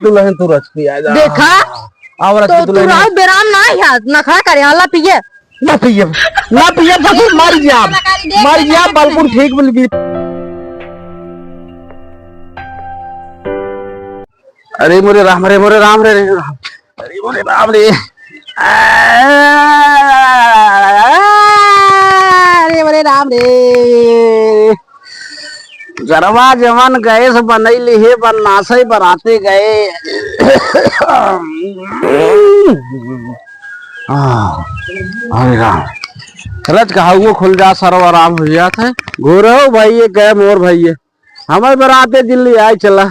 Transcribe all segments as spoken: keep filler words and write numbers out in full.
दुल्हन तू रच पिया जा। देखा? आव रच तो दुल्हन। तू राव बेराम ना याद, ना खा करे, हल्ला पिए। ना पिए, ना पिए, ससुर मर गया। मर गया, बिल्कुल ठीक, बिल्कुल। अरे मोरे राम, अरे मोरे राम, रे, रे राम, अरे मोरे राम रे, अरे मोरे राम रे, गरवा जवन गैस बनैली हे, बनासै बराते गए। आ, अरे राम, रच कहाउओ खुल जा, सरवा आराम हो जात है। घोरहु भइये, गए मोर भइये। हमें बराते दिल्ली आए चला,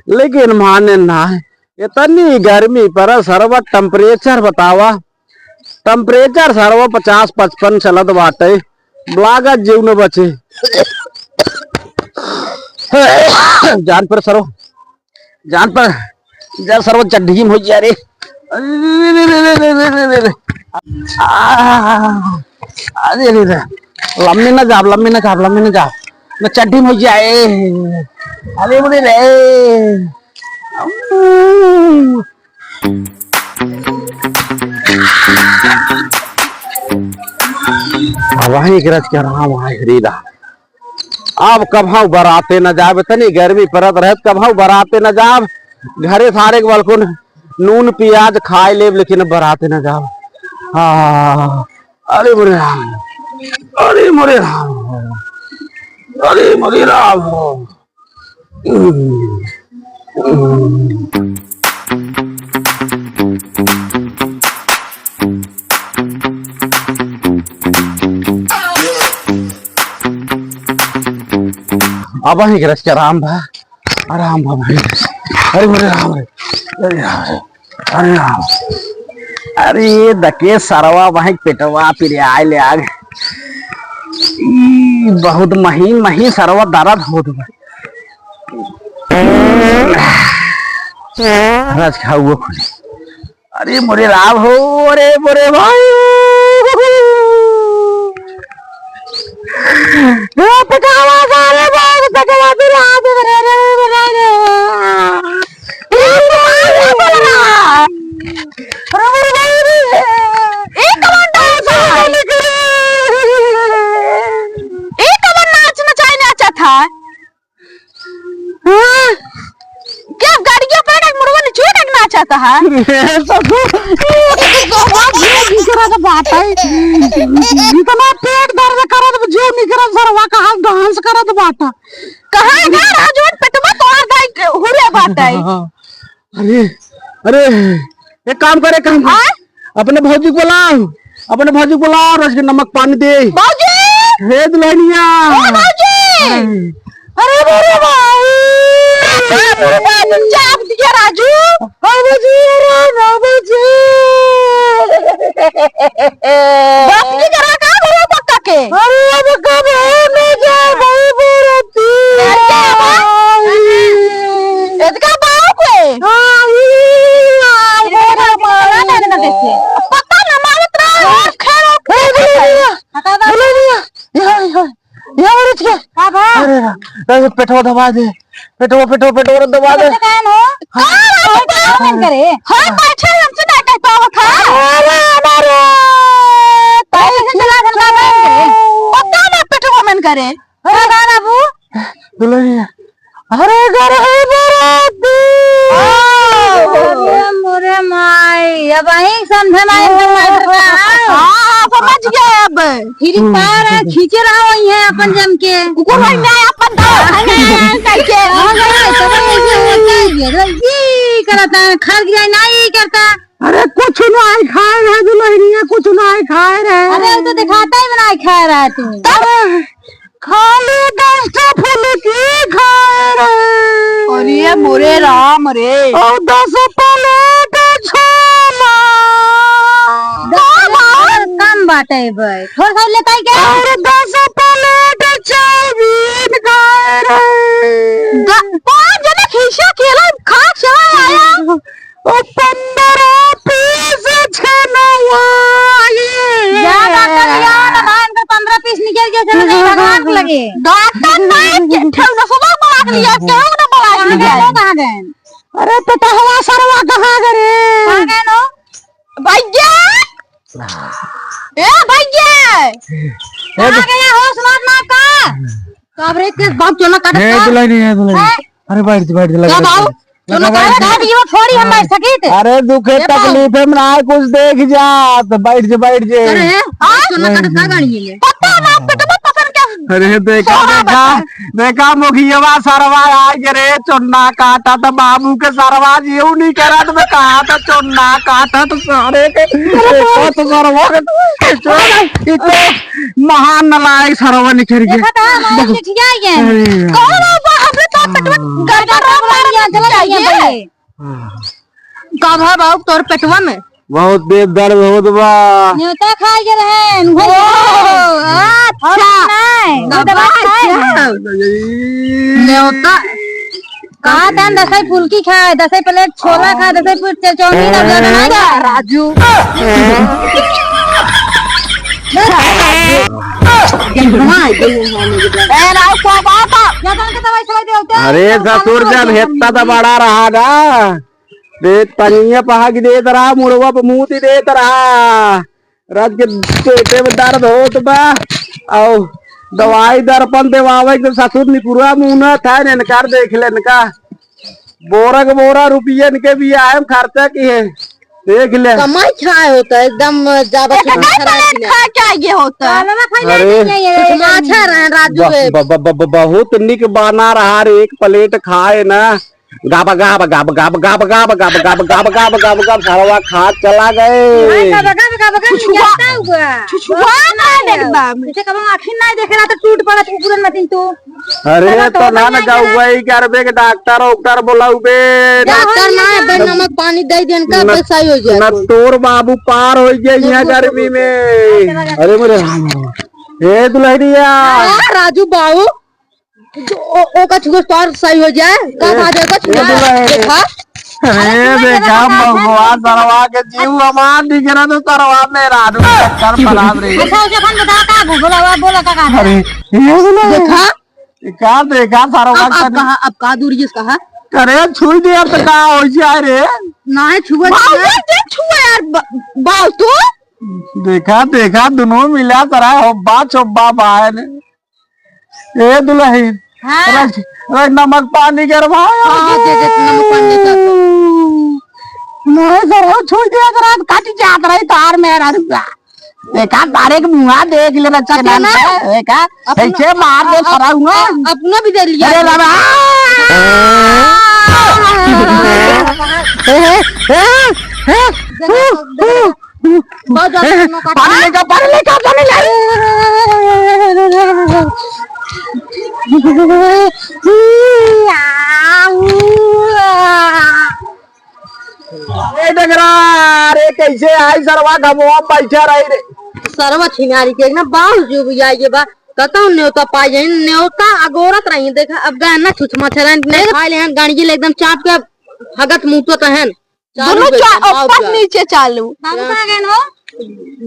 लेकिन माने ना है। इतनी गर्मी पर सरवा temperature बतावा, temperature सरवा पचास पचपन चलत बाटे, लागत जीव न बचे। जान पर सरवा, जान पर, जा सरवा चड्ढी में हो जा रे। अरे रे रे। आ, अरे रे रे। लम्बी ना जाब, लम्बी ना जाब, लम्बी ना जाब। मैं चड्ढी में हो जाए। अरे बोले रे। अब वहीं एक रच के रहा, वहाँ एक रीदा। अब कबहूँ बराते न जाब, इतनी गर्मी परत रहत, कबहूँ बराते न जाब। घरे सारे के बलकुन नून पियाज खाए लेब, लेकिन बराते न जाब। हाँ, अरे मोरे राम, अरे मोरे राम, अरे मोरे राम। अब ही गरज के आराम बा, आराम बा भाई। अरे मोरे राम रे, अरे राम रे, अरे राम। अरे ये दके सरवा वहीं पेटवा पिरियाए ले आग। ई बहुत महीन महीन सरवा दर्द होत बा। रच खाउओ खुली। अरे मोरे राम हो, अरे मोरे भाई। ए, पटावा सारे बाग पटावा भी रात में रे, रे, रे, रे, रे। ए, कमाल है, बोल रहा। अरे मोरे भाई रे। ए, कमाल डांस है। ए, कमाल नाच नचाए नाचा था। हाँ? क्या गाड़िया पे एक मुड़वा ने चूहे का नाचा था, हाँ? रे ससुर, ये तो बहुत जोर निकरा का बात है। इतना पेट दर्द करत, जो निकरा सरवा का हाथ डांस करत बाटा। कहाँ गा राजवन पेटवा तोहार दाई के हुरे बाटा है? अरे, अरे, एक काम कर, एक काम कर। हाँ? अपने भौजी को बुलाओ, अपने भौजी को बुलाओ, रच के नमक पानी दे। भौजी! हे दुल्हनिया। ए भौजी! अरे। अरे मेरे भाई! अरे मेरे भाई, चाप दिया राजू। बाबूजी, अरे बाबूजी। बाप की तरह का बोलो पक्का के? अरे अब कब है मैं जा भाई बोलती। अरे क्या बात? इतका बाप है? हाँ, ये आ, इधर आ, इधर आ, इधर आ, इधर आ, देखिए। पता ना मारत रहा, हाँ। खैर, ओके। ए, दुल्हनिया, हटा दो। दुल्हनिया, यहाँ, यहाँ, यहाँ, यहाँ, यहाँ। का बा? अरे रा-, रा-, पेटवा दबा दे, पेटवा, पेटवा, पेटवा दबा दे। तो काहे हो? हाँ। हाँ, हाँ, हाँ, हाँ। करे। हाँ, बैठे हमसे नाटक पावत है। अरे, अरे। पहले से चला धंधा बंद करे। पक्का ना पेटवा मन करे। अरे, का बाबू? दुल्हनिया, अरे घर है बराती। ओ, अरे मोरे माई, अब अहीं समझे माई, समझ रहा है। हाँ, समझ गया अब। फिर पैर है, खींचे रहा वही है अपन जम के। कुकुर वही ना अपन तो। करके। हाँ, हाँ, समझ गया, समझ गया। ये करता है, खा गया, ना ये करता। अरे कुछ ना खाए रहे दुल्हनिया, कुछ ना खाए रहे। अरे वो तो दिखाता ही ना खाए रहा तू। तब खाली दस ठो फुलकी खाए रहे। अरे मोरे राम रे। और दस प्लेट छोला। दस प्लेट कम बाटे भाई। थोड़ा सा लेता ही क्या? और दस प्लेट चाउमीन खाए रहे। द-, पाँच जने खीसा केला खा चला आया। ओ पन्द्रह पीस छनवा ये। जा डॉक्टर लिया ना भाई, इनका पन्द्रह पीस निकल गया, चलो नहीं भगवान को लगे। डॉक्टर नहीं के ठेल ना सुबह बना के लिया, केहू ना बना के लिया। कहाँ गए? अरे पेटहवा कहाँ गए रे? कहाँ गए नो? भैया! ए भैया! ए कहाँ गया हो, सुनात ना का? का रे, के बाप चोना काटत ए का? दुल्हन, ए दुल्हन। हैं? अरे बैठ जा, बैठ जा, लगा का दे, बाबू? लगा चोना बैठ काटत जा। का? ये थोड़ी हम बैठ सकी थे। अरे दुखे ए बाबू। तकलीफ है, ना कुछ देख जा, तो बैठ जा, बैठ जा। अरे, हाँ? चोना काटत का गाड़ी है ये? पता ना, पेटवा पकड़ के अरे देखा, सोना देखा, बता। देखा, मुखियवा सरवा आइ गे रे, चोन्ना काटा त बाबू के सरवा जीव नहीं करत में कहा त चोन्ना काटा त सारे के, देखा त सरवा के, इ तो महान नालायक सरवा निकल गया। देखा त हमारे बहुत चिठिया ये। अरे यार। कौन है वो? हमरे तो पेटवा गड़बड़ हो गया, चला जाइए। हाँ। का भा बाबू तोर पेटवा में? बहुत पेट दर्द होत बा। न्योता खाए के रहे, उहे ओ, अच्छा। नहीं, वो दवाई खाए हैं। न्योता। कहा था दसई फुल्की खाए, दसई प्लेट छोला खाए, दसई फुट चौमिन खाए, ज्यादा नहीं खाए। राजू। ए, राजू, क्या बात है? क्या जान के दवाई खवाई दे होते हैं? अरे, ससुर जब हेत्ता तो बड़ा रहा ना। देत पनिया पहाक देत रहा, मुड़वा पे मूत देत रहा। रात के पेटे में दर्द होत बा। अउ दवाई दर्पण देवावे के ससुर निकुरा मुना था, इनकार देख ले इनका। बोरा के बोरा रुपया इनके भी आए खर्चा की है। देख ले। कमाई खाए होता है, एकदम ज्यादा एक चीज खराब प्लेट नहीं। खा के आइए होता। कालवा खाई अरे। नहीं है, ये कुछ माछा रहे राजू ब-, के। ब-, ब-, ब-, ब-, बहुत निक बना रहा रे, एक प्लेट खाए ना। गाब, गाब, गाब, गाब, सरवा खा चला गए। हाँ, गाब, गाब, गाब, गाब, छुआ, निकलता हुआ। छुआ ना एकदम। जैसे कबो आँखी ना देखे रहा तो टूट पड़ा तू पूरन मतिन तू। अरे, सरवा तो तो ना बन लगा जाएगा। हुआ ही करबे के डॉक्टर, डॉक्टर बोला हुए। डॉक्टर ना, बस नमक पानी दे देन का, न, बस सही हो जाए। न तोर बाबू पार हो गया यहाँ गर्मी में। अरे मेरे राम। ए दुल्हनिया। हाँ, राजू बाबू। जो ओ, ओ का छुआ तोर सही हो जाए, का ए, खा जाए का ए, छुआ? दुल्हन। देखा? अरे, देखा, भगवान सरवा के जीव हमार दिख रहा तो सरवा में रानू चक्कर पड़ा रे। अच्छा, उसे कौन बता का बोला, बोला का, का? अरे, ये दुल्हन। देखा? ये का देखा सरवा अब, अब का? कहा, अब का दूर जिस कहा? अरे, छुई दे अब तो का हो जाए रे? ना है छुआ, बाल छुआ। ये छुआ यार, ब-, बाल तू? देखा, देखा, दोनों मिला तरह होब्बा चोब्बा बाहर। ए दुल्हन, हाँ। रख, रख नमक पानी गरमाया। हाँ, दे दे, नमक पानी दे दे। नहीं सर, वो छुई दिया तो रात काटी जात रही तार में रुआ। देखा तारे के मुँहा देख ले रच के सच में नाम ना? है, देखा, अपना, ऐसे मार दे अप-, सरा हुआ। अप-, अपना भी दे लिया। अरे बाबा। ए, ए, ए, ए, देखा, देखा। बहुत ज्यादा ए, दोनों का पानी लेकर, पानी लेकर, पानी ले। ए डगरा, अरे कैसे आई सरवा घमवा बैठा रही रे। सरवा छिनारी के ना बाल जो भी आई ये बा, कतौ न्योता पाई जाई, न्योता अगोरत रही। देखा, अब गए ना छुछ मच्छर नहीं खाए ले हैं, गाड़ी ले एकदम चाप के हगत मुतत हैं। चालू दोनों बेटा, चा-, बाऊ ऊपर गन। नीचे चालू। बाबू कहाँ गए हो?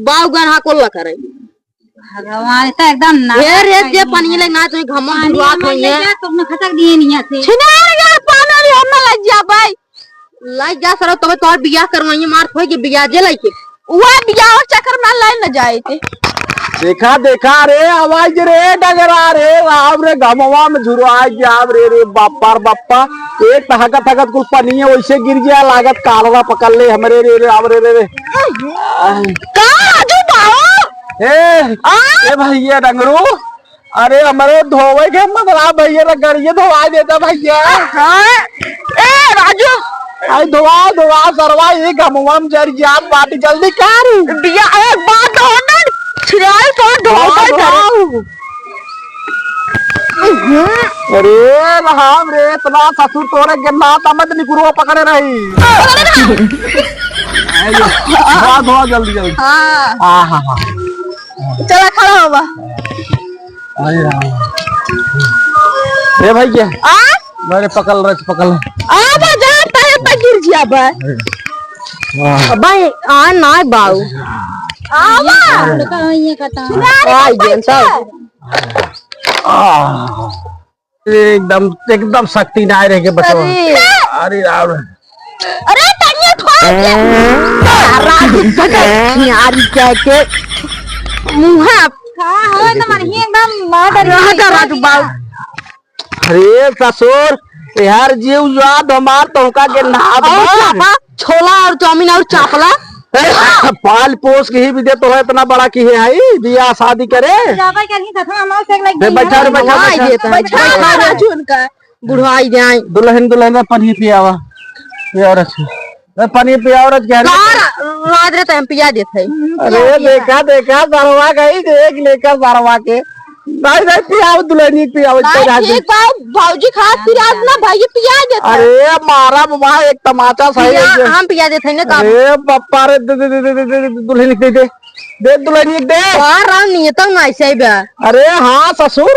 बाऊ गन हाँ कोल्ला करे। भगवान, तो एकदम ना हे रे, जे पानी ले ना, तो घमंड पानी शुरुआत हमर होई है। ले जा, तो अपना खसक दिए नहीं आते। छिनार यार, पानी ले हम ना लग जा भाई। लग जा सरो, तबे तोहर बियाह करवाइए, मार खोई के बियाह जे लइके। वह बियाह और चक्कर में ले न जाए थे। देखा, देखा रे, आवाज रे, डगरा रे, राम रे, घमवा में झुरवा जाब रे, रे बापा रे बापा। एक त हगत हगत कुल पनिये वैसे गिर गया, लागत कालवा पकड़ ले हमरे रे, रे, राम रे, रे, रे। का राजू बाबू? ए, आ? ए भैया डंगरू, अरे हमरे धोवे के मतलब भैया ना गड़िए धोवा देता भैया। हाँ। ए राजू। आई धोवा, धोवा सरवा, ये घमवा में जर जात बाटी, जल्दी कर। बिया, एक बात हो ना, छिड़ाई तो धोवा धोवा, करे। धोवा। अरे राम रे, इतना ससुर तोरे के ना समझ निकुरो पकड़े रही। धोवा, धोवा जल्दी, जल्दी। हाँ। हाँ, हाँ, हाँ। चला खड़ा होबा। अरे राम। ए भैया। आ? अरे पकड़ रच, पकड़। आ बा जा, तहे पे गिर जिया बा। वाह। भाई, आ ना बाऊ। आ बा। आ, ये खत्म। आ, ये खत्म। आ। एकदम, एकदम शक्ति ना रह के बचवा। अरे। अरे राम। अरे, तो खोल दे। राजू, यार, क्या के मुँह का हो, तुम्हारे ही एकदम मार डरी रहा था, राजू बाबू। अरे ससुर, यार जीव याद हमार तोहका के नाद और बा। चापा, छोला और चाउमीन और चापला। ए, पाल पोस के ही भी दे तो है, इतना बड़ा की है, आई बियाह शादी करे। जाबे के नहीं, ससुर हमार से लग दे, गई बैठा है। रे, बैठा, बुढ़ाई बैठा। देता है। बैठा, बैठा। राजू उनका, बुढ़ाई जाए। दुल्हन, दुल्हन, पानी पियावा। ये और अच्छी। ए, पानी पियाओ रे, गहरी। का रा-, रात रे तो हम पिया देत है। अरे, देखा, देखा, सरवा गई, देख लेकर सरवा के। नहीं, नहीं, पियाओ, दुल्हनी पियाओ, नहीं, कोई रात ठीक बा, भौजी खास पिया ना, भाई, पिया देत है। अरे, मारा बाबा, एक तमाचा सही पिया, है। हम पिया देत है ना, का? अरे, पप्पा रे, दे, दे, दुल्हनी दे, दे। दे, दुल्हनी दे। का राम नियत ना ऐसे ही बा। अरे, हाँ, ससुर,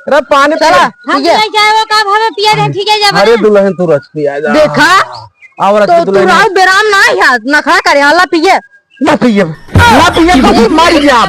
अरे पानी चला, पिया। हम ठीक है। नहीं जाए, वो का भावे पिया दे, ठीक है, जा अरे बना। दुल्हन तू रच पिया जा। देखा? और तो तू दुल्हन। राव बेराम ना है, नखरा करे, हल्ला पिए। ना पिए, ना पिए, तो मर जा,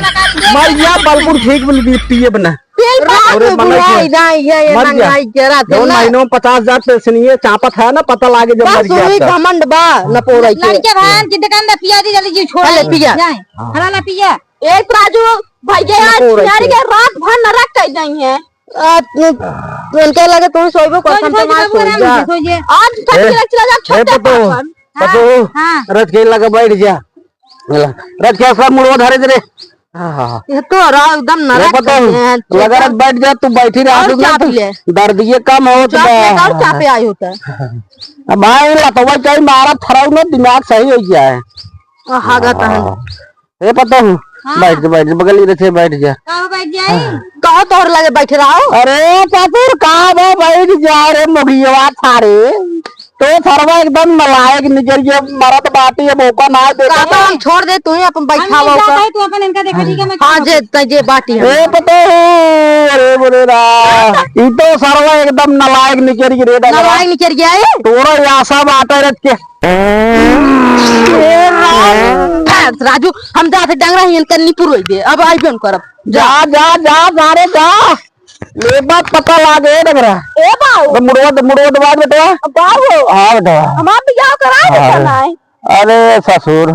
मर जा, बलपुर फेंक बोल दी, पिए बना। तेल अरे बात अरे तो मना बुराई किया। ना है, ये मर जा। नंगाई के रात दो ना। महीनों में पचास हजार पेंशन ये चापत है ना, पता लागे जब बस मर गया वही तो। घमंड बा, न पोरई के। लड़के भाई, जिद्द करन दे, पिया दी, जल्दी जी छोड़। अरे पिया। जाए। हाँ। हला ला पिया। एक राजू, भैया आज यार के रात भर नरक कर देंगे। आ, तू, तू उनके लगे तू सोइबो कर, हम तो ना सोई जा। आज तक ए, के चला जा, ए, छोटे पतो, पापन। पतो, हाँ। रथ के लगे बैठ जा। रथ के सब मुड़वा धरे दे रे। हाँ, हाँ, हाँ। ये तो रहा एकदम ए, नरक पतो, कर दे हैं, लगा रथ बैठ जा, तू बैठी रहा, और तू क्या ना, तू पिए? दर्द ये कम हो तो चाप लेकर और बा। चापे आई होता है। अब भाई, लतवा चाही मारा, थराऊ ना, दिमाग सही हो गया है। आ, हागत है। हाँ। ए, पता हूँ। हाँ। बैठ जा, बैठ जा, बगल ही रखे, बैठ जा। का हो, बैठ जाई? हाँ। कहो तोहर लगे बैठ रहो। अरे, ससुर, का बा, बैठ जा रे, मोगियवा थारे। तो सरवा एकदम नालायक निकल गया, मरत बाटी, अब ओका ना दे का तो। हम छोड़ दे, तू ही अपन हम बैठावा नहीं जाता ओका। है, तू अपन इनका देखा, ठीक है, मैं हाँ, काम जे, त जे बाटी है। ए, पता है, अरे, बोले रा, ई तो सरवा एकदम नालायक निकल गया रे, डगरा। नालायक निकल गया है? तोरा ये आशा बाटे रख के। ए राम, राजू, हम जात है डंगरा ही इनका निपुर होई दे, अब आइबे न करब। जा, जा, जा, जा रे, जा। ले बात पता लागे, डंगरा। ए बाऊ। तो मुड़वा, मुड़वा दबा दे बेटा। बाऊ। हाँ बेटा। हमार बियाह करा दे हाँ। का नाई? अरे ससुर,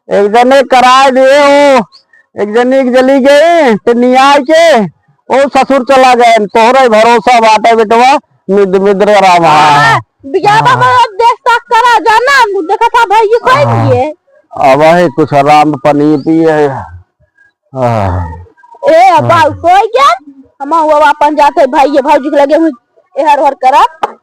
एक जने कराए दिए हो, एक जने एक जली गई, तो नियाय के, ओ ससुर चला गए, तोहरे भरोसा बाटे बेटवा, मिद-, मिद्र रामा। हाँ, बियाह हाँ। बाबा अब देख तक करा जाना, देखा था भाई ये कोई हाँ। नहीं है। अब है कुछ आराम पानी पिए। हाँ। ए, बाऊ, सोई गया? हम हुआ अपन जाते भाई, ये भौजी के लगे हुई, एहर ओहर करब।